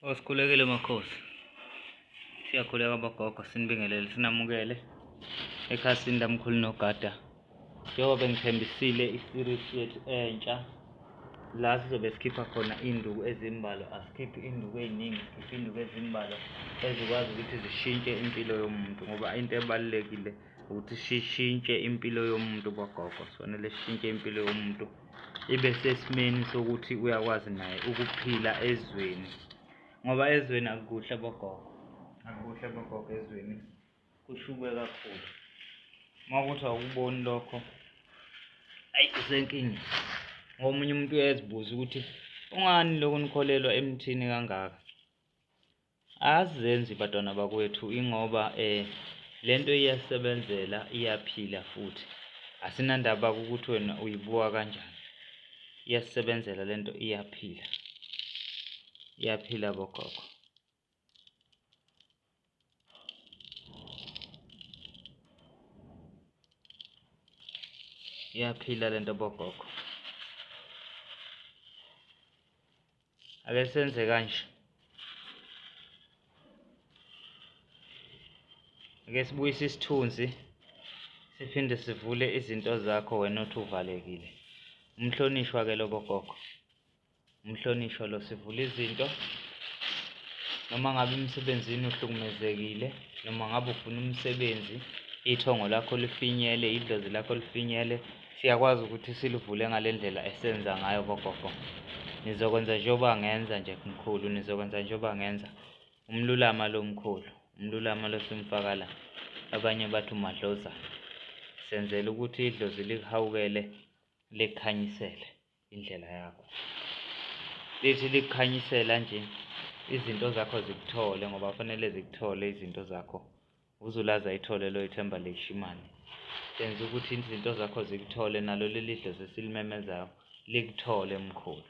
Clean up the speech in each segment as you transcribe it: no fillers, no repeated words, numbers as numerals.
Osikhulekile makhosi. Siyakhuleka bogogo, sinibingelele, sinamukele ekhasini lamkhulu nogada. Njengoba bengithembisile i-series yethu entsha la sizobe sikhipha khona iy'nduku ezimbalwa. Asikhiphi iy'nduku ey'ningi, sikhipha iy'nduku ezimbalwa ezikwazi ukuthi zishintshe impilo yomuntu, ngoba into ebalulekile ukuthi sishintshe impilo yomuntu bogogo. Sifanele sishintshe impilo yomuntu ibe sesimeni sokuthi uyakwazi naye ukuphila ezweni, ngoba ezweni akukuhle bogogo, akukuhle bogogo, ezweni kushube kakhulu. Uma kuthi awukuboni lokho, ayi, usenkingeni. Ngomunye umuntu uyazibuza ukuthi ungani lokhu nikholelwa emthini kangaka. Azenzi bantwana bakwethu, ingoba lento iyasebenzela, iyaphila futhi. Asinandaba ukuthi wena uyibuka kanjani, iyasebenzela lento, iyaphila, iyaphila bogogo. Iyaphila lento bogogo. Ake senze kanje, ake sibuyise isithunzi, siphinde sivule izinto zakho wena othi uvalekile. Umhlonishwa ke lo bogogo, umhlonishwa lo, sivula izinto. Noma ngabe emsebenzini uhlukumezekile, noma ngabe ufuna umsebenzi, ithongo lakho lifinyele, idlozi lakho lifinyele, siyakwazi ukuthi silivule ngale ndlela esenza ngayo bogogo. Nizokwenza njengoba ngenza nje mkhulu, nizokwenza njengoba ngenza. Umlulama lo mkhulu, umlulama lo simfaka la, abanye bathi umadlozana. Senzela ukuthi idlozi likuhawukele, likukhanyisele indlela yakho. Lithi likukhanyisela nje, izinto zakho zikuthole, ngoba kufanele zikuthole izinto zakho. Uzulaza ayithole lo ithemba lishimane. Senza ukuthi izinto zakho zikuthole, nalo leli dlozi esilimemezayo likuthole mkhulu.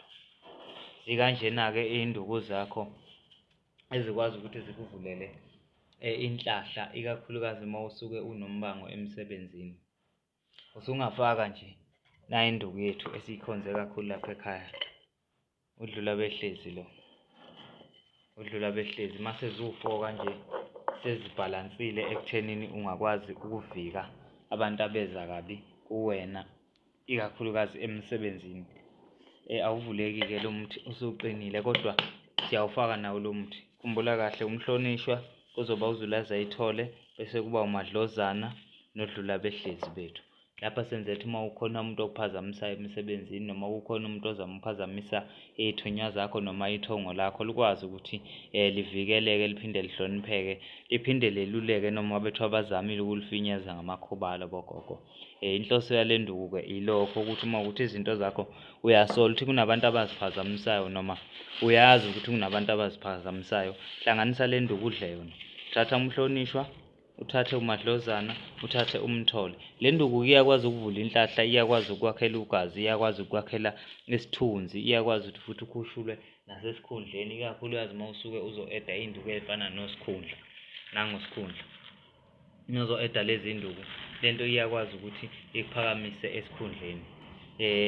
Zikanjena-ke iy'nduku zakho ezikwazi ukuthi zikuvulele inhlahla, ikakhulukazi uma usuke unombango emsebenzini. Usungafaka nje nayi induku yethu esiyikhonze kakhulu lapha ekhaya, udlula behlezi lo, udlula behlezi. Mase ziwu-4 kanje sezibhalansile ekuthenini ungakwazi ukuvika abantu abeza kabi kuwena, ikakhulukazi emsebenzini. Awuvuleki-ke lo muthi, usuqinile, kodwa siyawufaka nawo lo muthi. Khumbula kahle, umhlonishwa kuzoba uzulaza ayithole, bese kuba umadlozana nodlula behlezi bethu. Lapha senze ukuthi uma kukhona umuntu ophazamisayo emsebenzini, noma kukhona umuntu ozama ukuphazamisa iy'thunywa zakho noma ithongo lakho, likwazi ukuthi livikeleke, liphinde lihlonipheke, liphinde leluleke noma bethiwa bazamile ukulifinyeza ngamakhubalo bogogo. Inhloso yale nduku-ke ilokho, ukuthi uma ukuthi izinto zakho uyasola ukuthi kunabantu abaziphazamisayo, noma uyazi ukuthi kunabantu abaziphazamisayo, hlanganisa le nduku udle yona. Thatha umhlonishwa, uthathe umadlozana, uthathe umthole. Le nduku iyakwazi ukuvula inhlahla, iyakwazi ukwakhela ugazi, iyakwazi ukwakhela isithunzi, iyakwazi ukuthi futhi ukhushulwe nasesikhundleni, ikakhulukazi uma usuke uzo-eda iy'nduku ey'fana nosikhundla, nangosikhundla. Uzozo-eda lezi nduku, lento iyakwazi ukuthi ikuphakamise esikhundleni.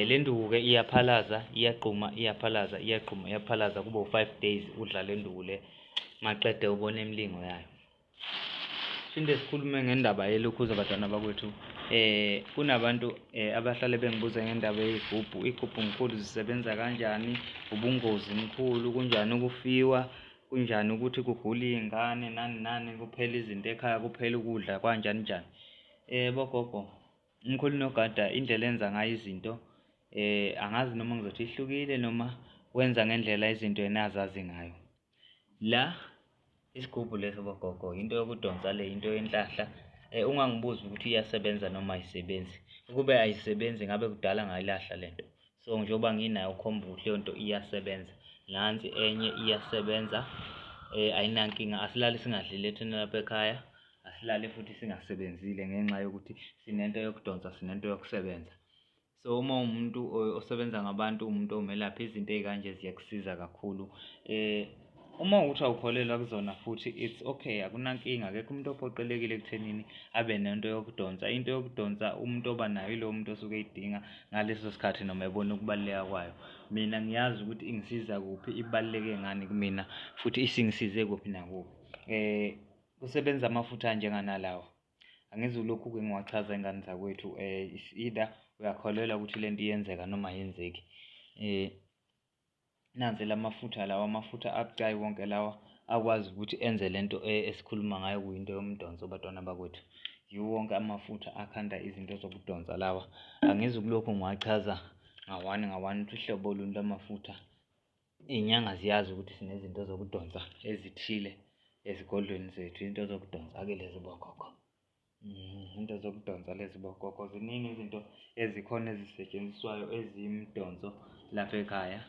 Le nduku-ke iyaphalaza, iyagquma, iyaphalaza, iyagquma, iyaphalaza, kube u-5 days udla le nduku le, maqede ubone imilingo yayo. Phinde sikhulume ngendaba yelokhuza bantwana bakwethu. Kunabantu abahlale bengibuza ngendaba yey'gubhu. Iy'gubhu mkhulu zisebenza kanjani, ubungozi mkhulu, kunjani ukufiwa, kunjani ukuthi kugule iy'ngane, nani nani, kuphele izinto ekhaya, kuphele ukudla, kanjani njani. Bogogo, umkhulu nogada indlela enza ngayo izinto, angazi noma ngizothi ihlukile noma wenza ngendlela izinto yena azazi ngayo. La isigubhu leso bogogo, into yokudonsa le, into yenhlahla. Ungangibuzi ukuthi iyasebenza noma ayisebenzi. Ukube ayisebenzi ngabe kudala ngayilahla lento. So njengoba nginayo ukhomba ukuthi leyo nto iyasebenza. Nansi enye iyasebenza, ayinankinga. Asilali singadlile thina lapha ekhaya, asilali futhi singasebenzile ngenxa yokuthi sinento yokudonsa, sinento yokusebenza. So uma uwumuntu osebenza ngabantu, uwumuntu owumelaphi, izinto ey'kanje ziyakusiza kakhulu. Uma ukuthi awukholelwa kuzona futhi it's okay, akunankinga, akekho umuntu ophoqelekile ekuthenini abe nento yokudonsa. Into yokudonsa umuntu oba nayo yilowo muntu osuke eyidinga ngaleso sikhathi noma ebona ukubaluleka kwayo. Mina ngiyazi ukuthi ingisiza kuphi, ibaluleke ngani kumina futhi isingisize kuphi nakuphi. Kusebenza amafutha anjenganalawa. Angizulokhu-ke ngiwachaza ingane zakwethu, it's either uyakholelwa ukuthi lento iyenzeka noma ayenzeki. Nansi la mafutha lawa, amafutha abucayi wonke lawa akwazi ukuthi enze lento esikhuluma ngayo kuyinto yomdonso bantwana bakwethu. Yiwo wonke amafutha akhanda izinto zokudonsa lawa. Angizukulokhu ngiwachaza ngawani ngawani ukuthi uhlobo oluni lwamafutha. Iy'nyanga ziyazi ukuthi sinezinto zokudonsa ezithile ezigodlweni zethu, into zokudonsa-ke lezi bogogo. Into zokudonsa lezi bogogo, ziningi izinto ezikhona ezisetshenziswayo eziyimidonso lapha ekhaya.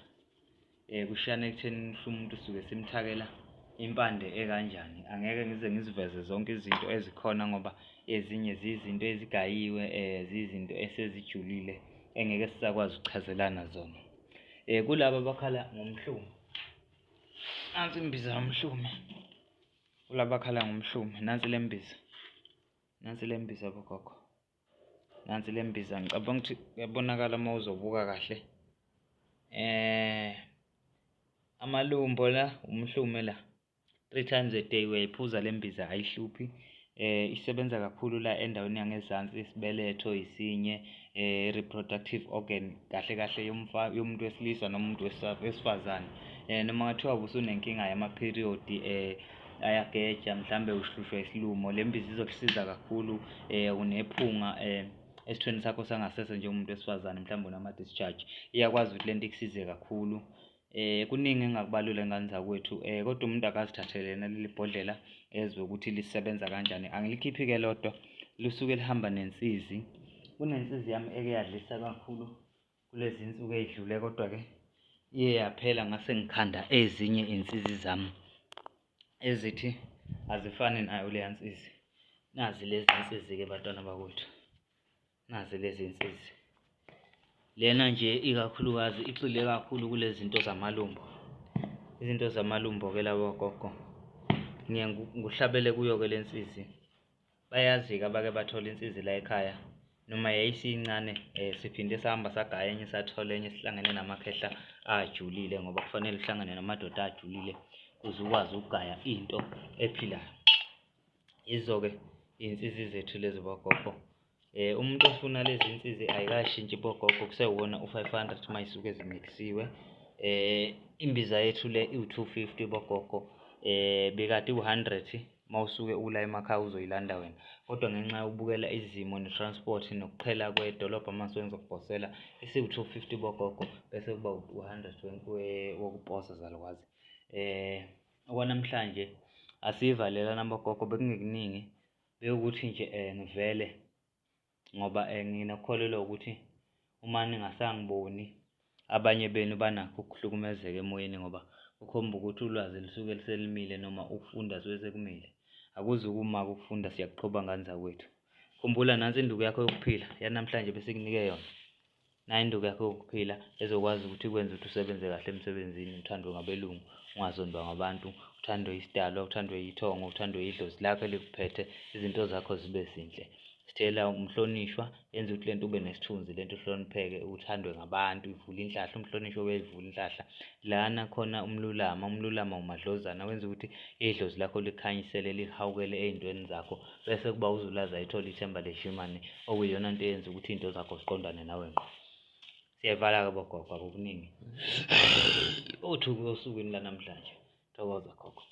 Kushiyana ekutheni umuntu usuke simthakela impande ekanjani. Angeke ngize ngiziveze zonke izinto ezikhona ngoba ezinye ziyizinto ezigayiwe, ziyizinto esezijulile engeke sisakwazi ukuchazelana zona. Kulaba abakhala ngomhlume, nansi imbiza yomhlume. Kulaba abakhala ngomhlume, nansi le mbiza, nansi le mbiza bogogo, nansi le mbiza. Ngicabanga ukuthi kuyabonakala uma uzobuka kahle. Amalumbo la, umhlume la, 3 times a day uyayiphuza le mbiza, ayihluphi. Isebenza kakhulu la endaweni yangezansi, isibeletho, isinye, reproductive organ kahle kahle yomuntu wesilisa noma umuntu wesifazane. Noma ngathiwa usunenkinga yama-period, ayageja, mhlambe uhlushwa isilumo, le mbiza izokusiza kakhulu. Unephunga esithweni sakho sangasese njengomuntu wesifazane, mhlawumbe unama-discharge, iyakwazi ukuthi lento ikusize kakhulu. Kuningi engingakubalula ngane zakwethu, kodwa umuntu akazithathele yena leli bhodlela ezwe ukuthi lisebenza kanjani. Angilikhiphi-ke lodwa, lisuke lihamba nensizi. Kunensizi yami eke yadlisa kakhulu kulezi nsuku ey'dlule, kodwa-ke iye yaphela ngase ngikhanda ezinye iy'nsizi zami ezithi azifani nayo leya nsizi. Nazi lezi nsizi-ke bantwana bakwethu, nazi lezi nsizi. Lena nje ikakhulukazi igxile kakhulu kulezi zinto zamalumbo. Izinto zamalumbo-ke labo gogo, ngiye nguhlabele kuyo-ke le nsizi. Bayazi-ke abake bathola insizi la ekhaya, noma yayisincane, siphinde sahamba sagaya enye sathola enye sihlangene namakhehla ajulile, ngoba kufanele uhlangane namadoda ajulile ukuze ukwazi ukugaya into ephilayo. Yizo-ke iy'nsizi zethu lezi bogogo. Umuntu ofuna lezi nsizi ayikashintshi bogogo, kusewona u-500 uma isuke zimikisiwe. Imbiza yethu le iwu-250 bogogo, bekade iwu-100 uma usuke ula emakhaya uzoyilanda wena, kodwa ngenxa yokubukela izimo ne-transport nokuqhela kwedolobha uma ngisuke ngizokubhosela isiwu-250 bogogo, bese kuba u-100 wokuposa zalukwazi. Okwanamhlanje asiyivalelana bogogo, bekungekuningi, bekuwukuthi nje ngivele ngoba nginokukholelwa ukuthi uma ningasangiboni abanye benu banakho ukuhlukumezeka emoyeni, ngoba kukhomba ukuthi ulwazi lusuke liselimile noma ukufunda suke sekumile. Akuzukuma-ke ukufunda, siyakuqhuba ngane zakwethu. Khumbula nansi induku yakho yokuphila yanamhlanje besikunike yona. Nayi induku yakho yokuphila ezokwazi ukuthi ikwenze ukuthi usebenze kahle emsebenzini, uthandwe ngabelungu, ungazondwa ngabantu, uthandwe isidalwa, uthandwe yithongo, uthandwe idlozi lakho elikuphethe, izinto zakho zibe zinhle. Sithela umhlonishwa, yenza ukuthi lento ube nesithunzi, lento uhlonipheke, uthandwe ngabantu, ivule inhlahla, umhlonishwa uyayivula inhlahla. Lana khona umlulama, umlulama umadlozana, wenza ukuthi idlozi lakho likhanyisele, lihawukele ey'ntweni zakho, bese kuba uzulaza ithole ithemba leshimane, okuyiyona nto eyenza ukuthi iy'nto zakho ziqondane nawe ngqo. Siyayivala-ke bogogo, akukuningi. Othuke osukwini lanamhlanje. Thokoza gogo.